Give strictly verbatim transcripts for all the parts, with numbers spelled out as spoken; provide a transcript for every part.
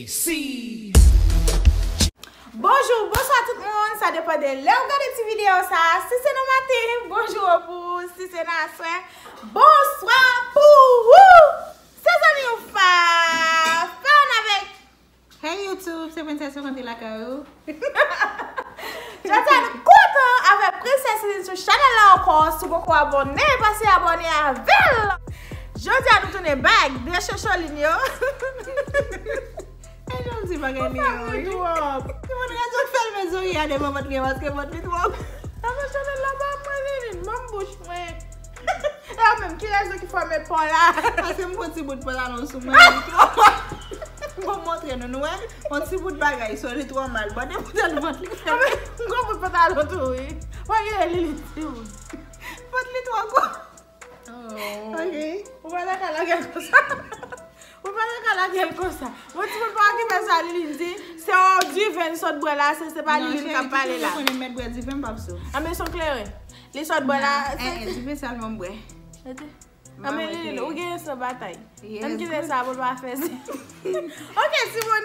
Si. Bonjou, bonswa tout moun. Sa depann de lè w gade ti videyo sa. Si se nan maten, bonjou pou ou. Si se nan aswè, bonswa pou ou. Se zanmi w Fa, Fan avèk Hey YouTube, se Princess yo konte lakay ou. Jodi a nou kontan avèk Princess Lynn sou chanèl la ankò. Si w poko abòne, pase abòne avè l. Jodi a nou tounen back de Chocholine yo. E jan m di bagay li yo, wi. Ti moun razo fèmen zòrye a devan vant li an paske vant li twò gwo. Nan chanèl la pa mwen, Lynn, ban m bouch mwen. E ou menm, ki rezon ki fòme pa w la? Paske m pran ti bout pantalon sou mwen, li twò mal. M pou montre nou, nou wè? Yon ti bout bagay, so li twò mal. Bon, depi w tande vant li fèmen. M pran bout pantalon tou, wi. Mwen gen li, li ti bout. Vant li twò gwo. Oh. Ok. Ou pa ta ka lage l konsa. Ou pa ta ka lage l konsa. Bon, ti moun pa okipe sa, Lili di, se yon diven li sot bwè la, se, se pa Lili k ap pale la. Non, cheri, ti moun konnen m mèt bwè diven, m p ap sou. Anben, se yon kleren. Li sot bwè la. Non, eh, eh, diven sèlman m bwè. Anben, Lili, ou genyen san batay. Ann kite sa pou l pa fè. Ok, ti moun.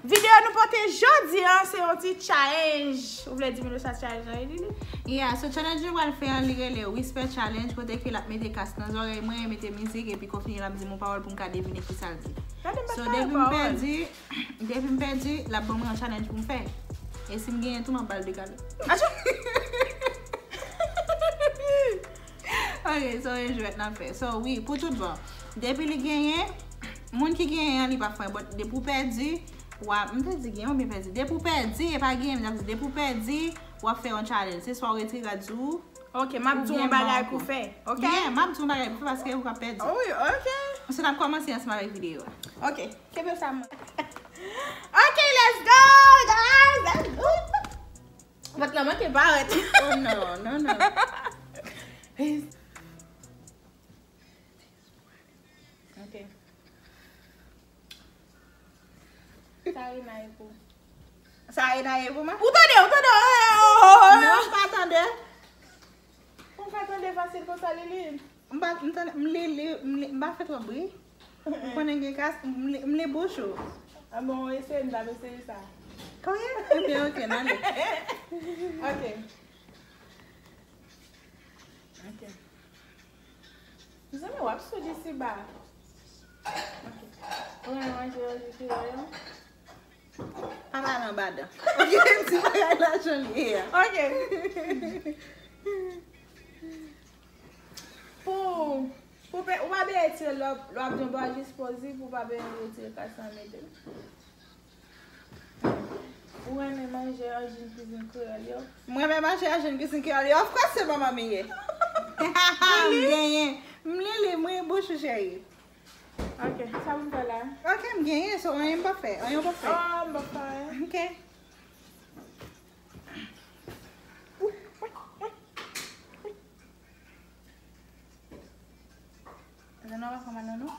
Videyo nou pote jodi a, se yon ti challenge. Ou vle di moun yo sa challenge an, Lili? Yeah, so challenge nou pral fè an, li rele Whisper Challenge, kote ke l ap mete kas nan zòrèy mwen, mete mizik, epi konfini l ap di m yon pawòl pou m ka devine ki sa l di. So, depi m pèdi, depi m pèdi, l ap ban mwen yon challenge pou m fè. E si m genyen tou, m ap ba l de kado. Ok, so e jwèt n ap fè. So, wi, pou tout bon. Depi li genyen, moun ki genyen an, li pa fè, but depi w pèdi, w ap, m te di genyen oubyen pèdi? Depi w pèdi, e pa genyen, m t ap di, depi w pèdi, w ap fè yon challenge. Se swa w retire rad sou ou, ok, m ap di w yon bagay pou fè, ok? Yeah, m ap di w yon bagay pou fè paske ou ka pèdi. Oh, wi, ok. So, n ap kòmanse ansanm avèk videyo a. Ok, kenbe sa mwen. Ok, let's go, guys, let's go. Vant lan manke parèt. Oh, non, non, non. Ok. Sa Rina ye pou. Sa Rina ye pou mwen? Ou tande, ou tande, oh, oh, oh, oh. Non, m pa tande. Ou pa tande fasil konsa, Lili? M pa, m tande, m li, li, m li, m pa fè twòp bri. Ou konnen gen kas, m li, m li bouch ou. A bon, eseye, m t ap eseye sa. Konnen? Ebyen, ok, n ale. Ok. Ok. Mezanmi, w ap sou disi ba. Ok. Ou renmen manje yo disi ba yo? Pa pale anba dan. Ok, ti bagay la jan l ye a. Ok. Pou, pou pe, ou pa bezwen retire lè w ap, lè w ap di yon bagay jis poze pou w pa bezwen retire kas lan mete l. Ou renmen manje anjin kizin kreyòl yo? Mwen renmen manje anjin kizin kreyòl yo. Of course, se manman m ye. M genyen. M li li, m ri bouch ou, cheri. Ok, sa pou m fè la? Ok, m genyen, so anyen m p ap fè. Anyen w p ap fè. Oh, m p ap fè anyen. Ok. Zanno pa fè mal nan nou?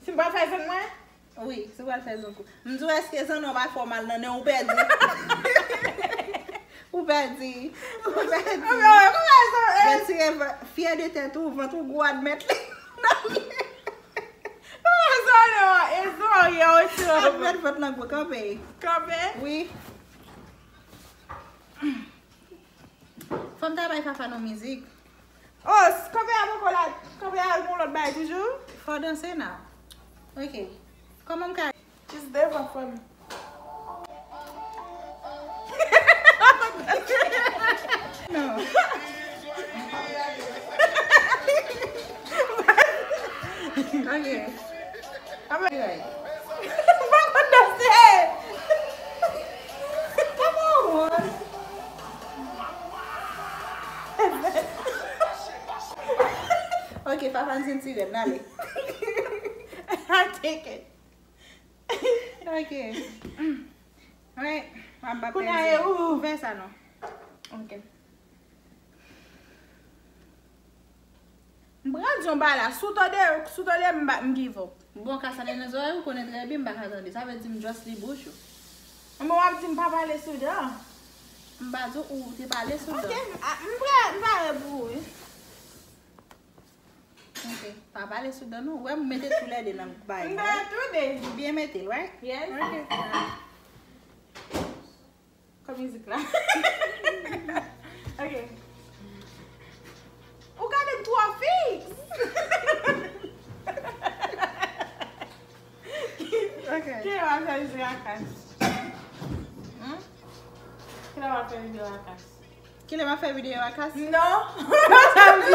Si m pral fè zann mwen? Wi, si w pral fè zann kou. M di w, èske zanno pa fè w mal nan nen, ou pèdi. Ou pèdi. Ou pèdi. Retire fyè de tèt ou, vant ou gwo, admèt li. Zanno, e zanno, yo, yo. Admèt vant lan gwo, kanpe. Kanpe? Wi. Fò m ta bay Fafa non mizik. Oh, kanpe a poko la, kanpe a gon lòt bagay toujou? Fò danse nan. Ok. Kòman m ka Jis devan fanmi. Non. Ok. Ou pa konn danse. Kòman ou wont? Ok, Fafa, n senti rèd, n ale. I take it. Ok. Alright. M ap ba pèdi. Kounye a, ou fè sa non. Ok. M pral di yon bagay la. Si w tande, si w tande m ba, m give up. Bon, ka sa nan zòrèy ou konnen trè byen m pa ka tande. Sa vle di m just li bouch ou. Mwen w ap di m pa pale sou dan. M pa di ou te pale sou dan. Ok, m, a, m prè, m pare pou ou, wi. Ok. Pa pale sou dan nou. Wè, m mete toulède nan bay. M ba toude. Byen mete l, right? Yes. Ok. Kòm mizik la. Ok. Ou gade m twò fiks. Ok. Kilè w ap fè videyo a kas? Hmm? Kilè w ap fè videyo a kas? Kilè m ap fè videyo a kas? Non. Sa m di.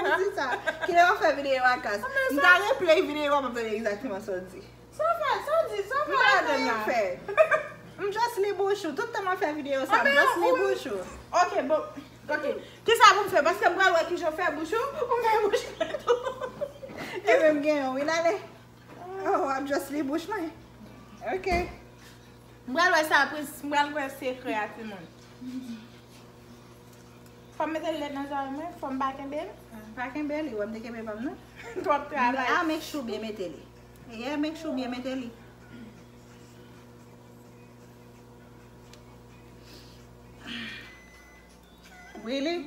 Ou di sa. Kilè m ap fè videyo a kas? M ta replay videyo a, m ap tande egzakteman sa w di. Sa w fè? Sa w di? Sa w fè ladan la? M pa gen anyen fè. M just li bouch ou. Tout tan m ap fè videyo sa, m just li bouch ou. Ok, bon. Ok. Kisa pou m fè? Paske m pral wè kijan w fè bouch ou, ou fè bouch mwen tou. Ebyen m gen yon, wi, n ale. Oh, w ap just li bouch mwen. Ok. M pral wè sa, Prince, m pral wè sekrè a, timoun. Fò m mete lèt nan zòrèy mwen, fò m pa kenbe l. Ah, pa kenbe l, ou wè m te kenbe pa m nan. Twòp travay. Ah, make sure byen mete li. Yeah, make sure byen mete li. Really?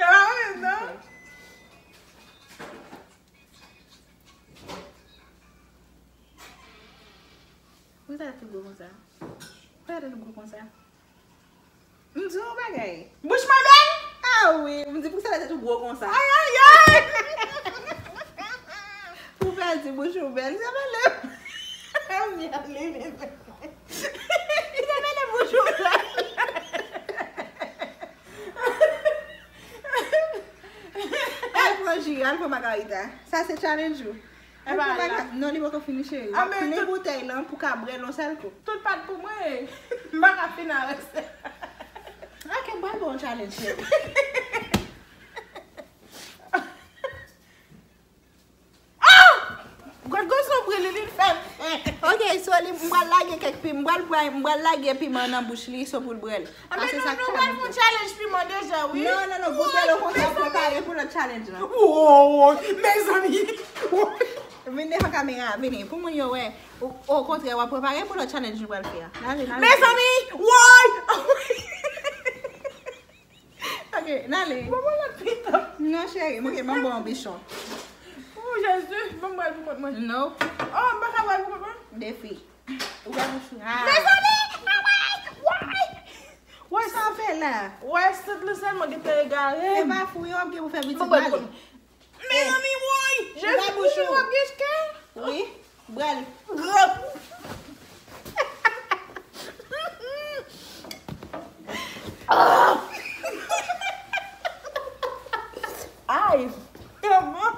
Ah, wi, non. Poukisa tèt ou gwo konsa? Poukisa tèt ou gwo konsa? M di w yon bagay. Bouch mwen bèl? Ah wi, m di poukisa tèt ou gwo konsa? Ay, ay, ay! Ou pèdi bouch ou bèl, se pa lè. M byen li menm. Li te mele bouch ou bèl. Al pran ji, al pran magarita. Sa se challenge ou. Al pran maga-, non, li poko fini, cheri. W ap plen boutèy lan pou ka bwè l yon sèl kou. Tout pa t pou mwen. M pa ka fini avèk sa. Ok, m pral ba w yon challenge, cheri. Ah! Gad gwo sonbri li, li fè m. Ok, so li, m pral lage kèk pi-, m pral, m pral lage piman nan bouch li, so pou l bwè l. Ah, men non, nou pral fè yon challenge piman deja, wi. Non, non, non, goute l, okontrè, w ap prepare pou lòt challenge lan. Woy, mezanmi. Vin devan kamera, vini. Pou moun yo wè, o, okontrè, w ap prepare pou lòt challenge nou pral fè a. N ale, n ale. Mezanmi, woy! Ok, n ale. Ban mwen lòt piman. Non, cheri, m, ok, ban m ba w yon bichon. Oh, Jezi, ban m bwè l pou kont mwen. No. Oh, m pa ka bwè l pou kont mwen? Defi. Ou pa bouch ou. Ah. Mezanmi, woy, woy. Woy, sa w fè la? Woy, sant lan sèlman gentan egare. E pa fou, yo ap gen pou fè pitit, n ale. Mezanmi, woy! Jezi, w ap gen kè? Wi, bwè l. Ay! Kòman?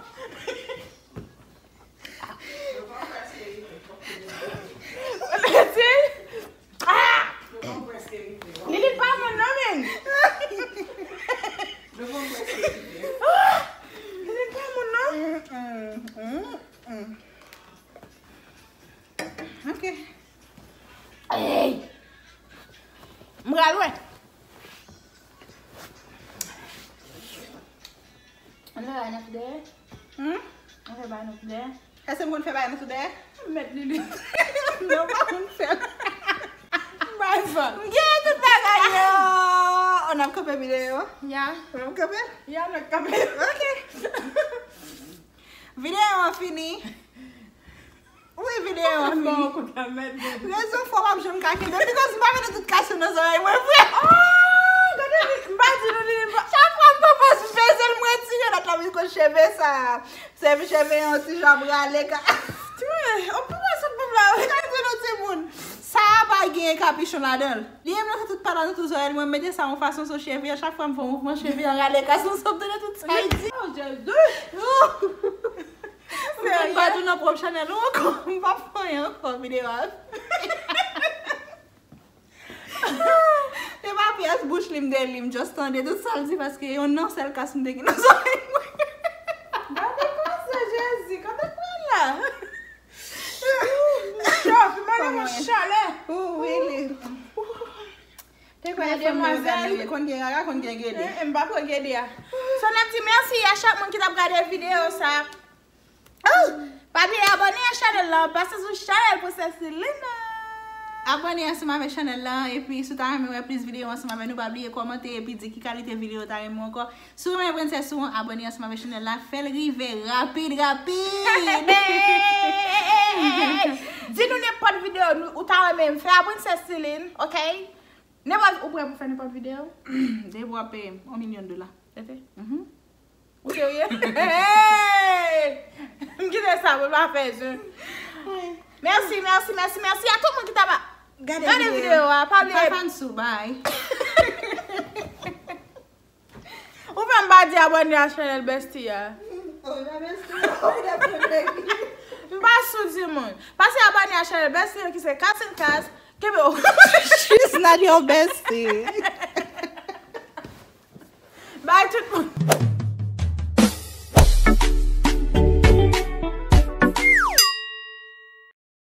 Lilin pa moun non, men. Lilin pa moun non. Ok. Ey! M pral wè. Ann fè bagay nan sou dèyè? Hmm? Ann fè bagay nan sou dèyè? Èske m konn fè bagay nan sou dèyè? M mèt li li. Non, pa konn fè l. M bay fan. M gen tout bagay yo. On ap kanpe videyo? Ya. On ap kanpe? Ya, n ap kanpe. Ok. Videyo an fini. Wi, videyo an fini. Rezon fò w ap janm ka kenbe l, because m pa vle tout kase nan zòrèy mwen vre. Oh, gade, m pa di nou li menm. Chak fwa m pran pòz m peze l, m retire lòt la, m di kot cheve sa. Cheve, cheve an ti jan ap rale ka. Timoun, ou pou wè sot bòb la. M ka di nou timoun, sa a pa gen kapichon ladan l. Li menm nan fè tout pala nan tout zòrèy li, mwen mete sa yon fason sou cheve an, chak fwa m fè yon mouvman cheve an rale ka sou sòm tande tout sa l di. Oh, Jezi! M konn pa tou nan pwòp chanèl ou ankò, m p ap fè anyen ankò videyo a. E pa pyès bouch li m te li, m just tande tout sa l di paske yon nan sèl kas m te gen nan zòrèy mwen. Gade konsa, Jezi, kote pral la? Cho, pi mande mwen chalè. Ou wi li. Te kwè fanm nan yo gade, konn gen rara, konn gen gede. Eh, eh, m pa pran gede a. So, n ap di mèsi a chak moun ki t ap gade videyo sa. Oh! Pa bliye abòne a chanèl la, pase sou chanèl Princess Lina. Abòne ansanm avèk chanèl la, epi si w ta renmen wè plis videyo ansanm avè nou, pa bliye kòmante epi di ki kalite videyo w ta renmen ankò. Si w renmen Princess ou an, abòne ansanm avèk chanèl la, fè l rive rapid, rapid! Di nou nenpòt videyo nou- ou ta renmen m fè a Princess Celine, ok? Nenpòt, ou prè pou fè nenpòt videyo? Depi w ap peye m yon milyon dola. Tete. Mhm. Ou serye? M kite sa pou l pa fè zen. Mèsi, mèsi, mèsi, mèsi a tout moun ki ta pa gade videyo a. Pa bliye. Fan sou, bye. Ou fè m pa di abòne a chanèl Bestie a. M pa sou di moun. Pase abòne a chanèl Bestie ki se Kasin Kas. Kenbe w. She's not your bestie. Bay tout moun